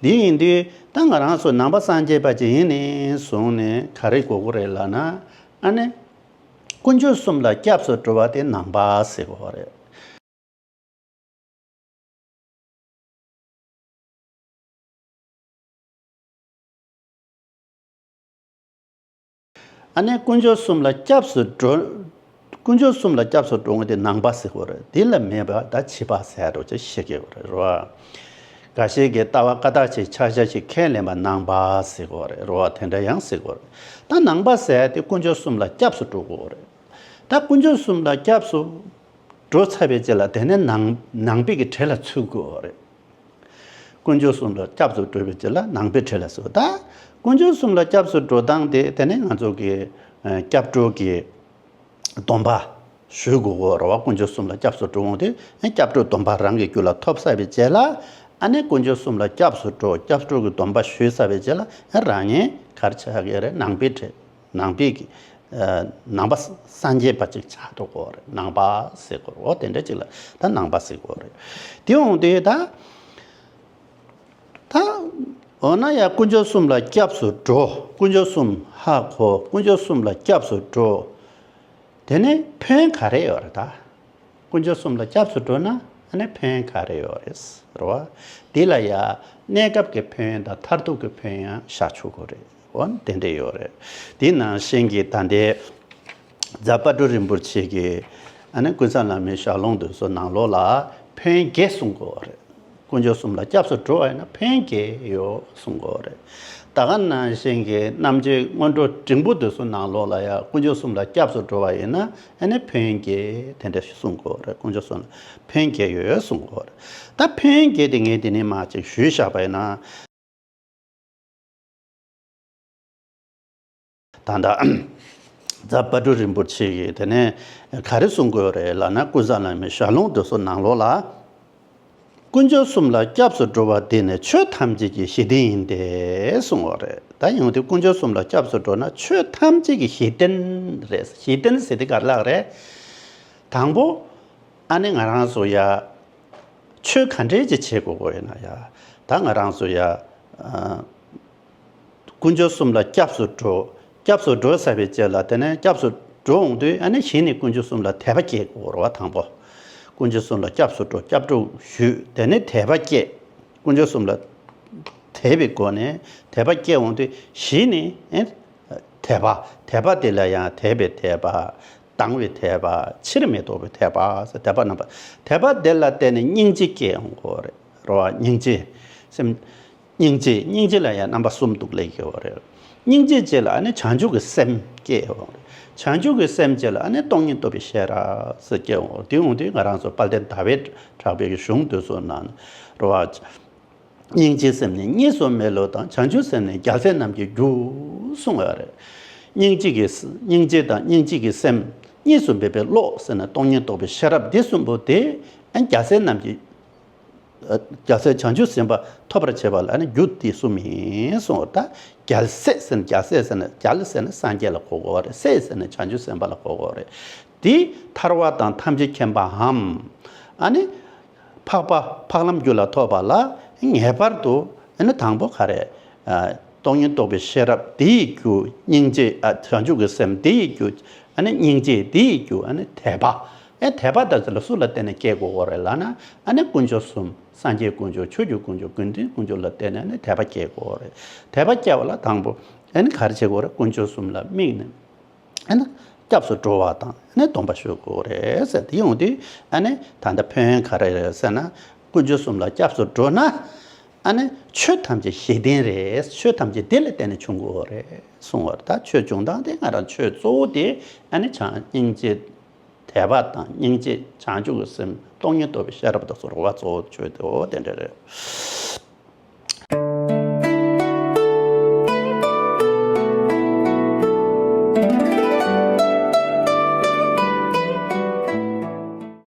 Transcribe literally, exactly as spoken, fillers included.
དེ་ཡིན་དུས་ད་ང་རང་ཚོ་ནང་པ་སངས་རྒྱས་པ་ཅིག་ཡིན་ནས་བཟུང་ནས་ག་རེ་དགོས་ཀྱི་རེད་ལབ་ན། ཨ་ནི་དཀོན་མཆོག་གསུམ་ལ་སྐྱབས་སུ་འགྲོ་བ་དེ་ནང་པ་ཟེར་གྱི་ཡོད་རེད། ཨ་ནི་དཀོན་མཆོག་གསུམ་ལ་སྐྱབས་སུ་འགྲོ། དཀོན་མཆོག་གསུམ་ལ་སྐྱབས་སུ་འགྲོ་མཁན་དེ་ནང་པ་ཟེར་གྱི་ཡོད་རེད། དེ་ལ་མེད་པ་ད་ཕྱི་པ་ཟེར་འགྲོ་ཅེས་བཤད་ཀྱི་ཡོད་རེད། རེད་བ། འགའ་ཤས་ཀྱིས་ལྟ་བ་བཀའ་རྟགས་ཅིག་ཆ་ཤས་ཤིག་ཁས་ལེན་པ་ནང་པ་ཟེར་གྱི་ཡོད་རེད། རེད་བ། དེ་འདྲ་ཡང་ཟེར་གྱི་ཡོད་རེད། ད་ནང་པ་ཟེར་དེ་དཀོན་མཆོག་གསུམ་ལ་སྐྱབས་སུ་འགྲོ་གི་ཡོད་རེད། ད་དཀོན་མཆོག་གསུམ་ལ་སྐྱབས་སུ་འགྲོ་ཚར་བའི་རྗེས་ལ་དེ་ནས་ནང་ནང་པའི་གི་གྲས་ལ་ཚུད་དགོས་རེད། དཀོན་མཆོག་གསུམ་ལ་སྐྱབས་སུ་འགྲོ་བའི་རྗེས་ལ་ནང་པའི་གྲས་ལ་ཚུད། ད་དཀོན་མཆོག་གསུམ་ལ་སྐྱབས་སུ་འགྲོ་སྟངས་དེ་དེ་ནས་ང་ཚོ་གི་ཨ་སྐྱབས་འགྲོ་གི་སྡོམ་པ་ཞུ་དགོས་ཀྱི་ཡོད་རེད་བ། དཀོན་མཆོག་གསུམ་ལ་སྐྱབས་སུ་འགྲོ་འོང་དུས་ཨ་སྐྱབས་འགྲོ་སྡོམ་པ་རང་གི་རྒྱུད་ལ་ཐོབ་ཚར་བའི་རྗེས་ལ། ཨ་ནི་དཀོན་མཆོག་གསུམ་ལ་སྐྱབས་སུ་འགྲོ། སྐྱབས་འགྲོ་གི་སྡོམ་པ་ཞུས་ཚར་བའི་རྗེས་ལ་ཨ་རང་ཉིད་ག་རེ་ཆགས་ཀྱི་རེད། ནང་པའི་གྲས། ནང་པའི་གི་ཨ་ནང་པ་སངས་རྒྱས་པ་ཅིག་ཆགས་འགྲོ་གི་ཡོད་རེད། ནང་པ་ཟེར་གྱི་ཡོད་རེད། འོ་དེ་འདྲ་ཅིག་ལ་ད་ནང་པ་ཟེར་གྱི་ཡོད་རེད། དེ་འོང་དུས་ད་ད་འོ་ན་ཡང་དཀོན་མཆོག་གསུམ་ལ་སྐྱབས་སུ་འགྲོ། དཀོན་མཆོག་གསུམ་ཧ་གོ། དཀོན་མཆོག་གསུམ་ལ་སྐྱབས་སུ་འགྲོ། དེ་ནས་ཕན་ག་རེ་ཡོད་རེད་ད། དཀོན་མཆོག་གསུམ་ལ་སྐྱབས་སུ་འགྲོ་ན་ཨ་ནི་ཕན་ག་རེ་ཡོད་རེད། རེད་བ། དེ་ལ་ཡ་གནས་སྐབས་ཀྱི་ཕན་ཡོན་དང་མཐར་ཐུག་གི་ཕན་ཡོན་བཞག་ཆོག་གི་རེད། འོ་དེ་འདྲ་ཡོད་རེད། དེ་ནང་བཞིན་གྱི་ད་ལྟའི་རྫ་དཔལ་སྤྲུལ་རིན་པོ་ཆེ་གིས་ཨ་ནི་ཀུན་བཟང་བླ་མའི་ཞལ་ལུང་དེ་ཚོ་ནང་ལོགས་ལ་ཕན་བརྒྱད་གསུང་གི་ཡོད་རེད། དཀོན་མཆོག་གསུམ་ལ་སྐྱབས་སུ་འགྲོ་བ་ཡིན་ན་ཕན་བརྒྱད་ཡོད་གསུང་གི་ཡོད་རེད། ད་ག་ནང་བཞིན་གྱི་རྣམ་འབྱེད་སྔོན་འགྲོ་འབྲིང་པོ་དེ་ཚོ་ནང་ལོགས་ལ་ཡང་དཀོན་མཆོག་གསུམ་ལ་སྐྱབས་སུ་འགྲོ་བ་ཡིན་ན་ཨ་ནི་ཕན་བརྒྱད་དེ་འདྲ་གསུང་གི་ཡོད་རེད། དཀོན་མཆོག་གསུམ་ལ་ཕན་བརྒྱད་ཡོད་གསུང་གི་ཡོད་རེད། ད་ཕན་བརྒྱད་དེ་ངས་དེ་ནས་མར་ཅིག་ཞུས་བཞག་པ་ཡིན་ན། ད་ལྟ་རྫ་དཔལ་སྤྲུལ་རིན་པོ་ཆེ་གིས་དེ་ནས་ག་རེ་གསུང་གི་ཡོད་རེད་ལབ་ན། ཀུན་བཟང་བླ་མའི་ཞལ་ལུང་དེ་ཚོ་ནང་ལོགས་ལ། དཀོན་མཆོག་གསུམ་ལ་སྐྱབས་སུ་འགྲོ་བ་འདི་ནི་ཆོས་ཐམས་ཅད་ཀྱི་གཞི་རྟེན་ཡིན་ཏེ་གསུང་བ་རེད། ད་ཡོང་དུས་དཀོན་མཆོག་གསུམ་ལ་སྐྱབས་སུ་འགྲོ་ན་ཆོས་ཐམས་ཅད་ཀྱི་གཞི་རྟེན་རེད། གཞི་རྟེན་ཟེར་དེ་ག་རེ་ལབ་རེད། དང་པོ་ཨ་ནི་ང་རང་ཚོ་ཡ་ཆོས་ག་འདྲས་ཅིག་བྱེད་དགོས་ཀྱི་ཡོད་ན་ཡ། ད་ང་རང་ཚོ་ཡ་ཨ། དཀོན་མཆོག་གསུམ་ལ་སྐྱབས་སུ་འགྲོ། སྐྱབས་སུ་འགྲོ་ཚར་བའི་རྗེས་ལ་དེ་ནས་སྐྱབས་སུ་འགྲོ་འོང་དུས་ཨ་ནི་གཞི་ནས་དཀོན་མཆོག་གསུམ་ལ་དད་པ་སྐྱེ་དགོས་རེད་བ། དང་པོ། དཀོན་མཆོག་གསུམ་ལ་སྐྱབས་སུ་འགྲོ། སྐྱབས་འགྲོ་ཞུས། དེ་ནས་དད་པ་སྐྱེ། དཀོན་མཆོག་གསུམ་ལ་དད་པའི་སྒོ་ནས་དད་པ་སྐྱེ་འོང་དུས་གཞི་ནས་ཨེ་དད་པ། དད་པ་དེ་ལ་ཡང་དད་པའི་དད་པ། སྡང་བའི་དད་པ། ཕྱིར་མི་ལྡོག་པའི་དད་པ་ཟེར་དད་པ་རྣམ་པ། དད་པ་དེ་ལ་བརྟེན་ནས་སྙིང་རྗེ་སྐྱེ་འོང་གི་རེད་བ། སྙིང་རྗེ་སེམས། སྙིང་རྗེ། སྙིང་རྗེ་ལ་ཡང་རྣམ་པ་གསུམ་འདུག་ལབ་ཀྱི་ཡོད་རེད། སྙིང་རྗེ་རྗེས་ལ་ཨ་ནི་བྱང་ཆུབ་ཀྱི་སེམས་སྐྱེ་ཡོང་རེད། བྱང་ཆུབ་ཀྱི་སེམས་རྗེས་ལ་ཨ་ནི་སྟོང་ཉིད་རྟོགས་པའི་ཤེས་རབ་ཟེར་སྐྱེ་ཡོང་རེད། དེ་ཡོང་དུས་ང་རང་ཚོ་དཔལ་ལྡན་ཟླ་བའི་གྲགས་པའི་གཞུང་དེ་ཚོ་ནང་རེད་བ། སྙིང་རྗེའི་སེམས་ནི་གཉིས་སུ་མེད་བློ་དང་། བྱང་ཆུབ་སེམས་ནི་རྒྱལ་སྲས་རྣམས་ཀྱི་རྒྱུ་གསུང་བ་རེད། སྙིང་རྗེ་གི་སྙིང་རྗེ་དང་སྙིང་རྗེ་གི་སེམས་གཉིས་སུ་མེད་པའི་བློ་ཟེར་ན་སྟོང་ཉིད་རྟོགས་པའི་ཤེས་རབ་འདི་གསུམ་པོ་དེ་ཨ་རྒྱལ་སྲས་རྣམས་ཀྱི། རྒྱལ་སྲས་བྱང་ཆུབ་སེམས་དཔའ་ཐོབ་པར་བྱེད་པ་ལ་ནི་རྒྱུ་སྟེ་གསུམ་ཡིན་གསུངས་པ། ད་རྒྱལ་སྲས་ཟེར་ན། རྒྱལ་སྲས་ཟེར་ན། རྒྱལ་ཟེར་ན་སངས་རྒྱས་ལ་གོ་དགོས་པ་རེད། སྲས་ཟེར་ན་བྱང་ཆུབ་སེམས་དཔའ་ལ་གོ་དགོས་པ་རེད། དེ་ཐར་པ་དང་ཐམས་ཅད་མཁྱེན་པའམ། ཨ་ནི་འཕགས་པ་འཕགས་ལམ་རྒྱུད་ལ་ཐོབ་པ་ལ་ངེས་པར་དུ་ཨ་ནི་དང་པོ་ག་རེ། ཨ་སྟོང་ཉིད་རྟོགས་པའི་ཤེས་རབ་དེ་ཡི་རྒྱུ། སྙིང་རྗེ། ཨ་བྱང་ཆུབ་ཀྱི་སེམས་དེ་ཡི་རྒྱུ། ཨ་ནི་སྙིང་རྗེ་དེ་ཡི་རྒྱུ། ཨ་ནི་དད་པ། ཨེ་དད་པ་དེ་ཚོ་ལ་སུ་ལ་བརྟེན་ནས་སྐྱེ་དགོས་ཀྱི་རེད་ལབ་ན། ཨ་ནི་དཀོན་མཆོག་གསུམ། སངས་རྒྱས་དཀོན་མཆོག་ཆོས་ཀྱི་དཀོན་མཆོག་ཀུན་མཁྱེན་དཀོན་མཆོག་ལ་བརྟེན་ནས་ཨ་ནི་དད་པ་སྐྱེ་དགོས་ཀྱི་རེད། དད་པ་སྐྱེ་བ་ལ་དང་པོ་ཨ་ནི་ག་རེ་བྱེད་དགོས་རེད། དཀོན་མཆོག་གསུམ་ལ་དམིགས་ནས་ཨ་ནི་སྐྱབས་སུ་འགྲོ་བ་དང་ཨ་ནི་སྡོམ་པ་ཞུ་དགོས་རེད་ཟེར། དེ་ཡོང་དུས་ཨ་ནི་ད་ལྟ་ཕན་ཡོན་ག་རེ་རེད་ཟེར་ན། དཀོན་མཆོག་གསུམ་ལ་སྐྱབས་སུ་འགྲོ་ན་ཨ་ནི་ཆོས་ཐམས་ཅད་གཞི་རྟེན་རེད། ཆོས་ཐམས་ཅད་དེ་ལ་བརྟེན་ནས་བྱུང་དགོས་རེད་གསུངས་པ་རེད། ད་ཆོས་བྱུང་སྟངས་དེ་ང་རང་ཆོས་གཙོ་བོ་དེ་ཨ་ནི་བྱང་སྙིང་རྗེ། དད་པ་དང་སྙིང་རྗེ། བྱང་ཆུབ་ཀྱི་སེམས། སྟོང་ཉིད་རྟོགས་པའི་ཤེས་རབ་དང་ཟེར་བ་གཙོ་བོ་ཆོས་དེ་འོ་དེ་འདྲ་རེད།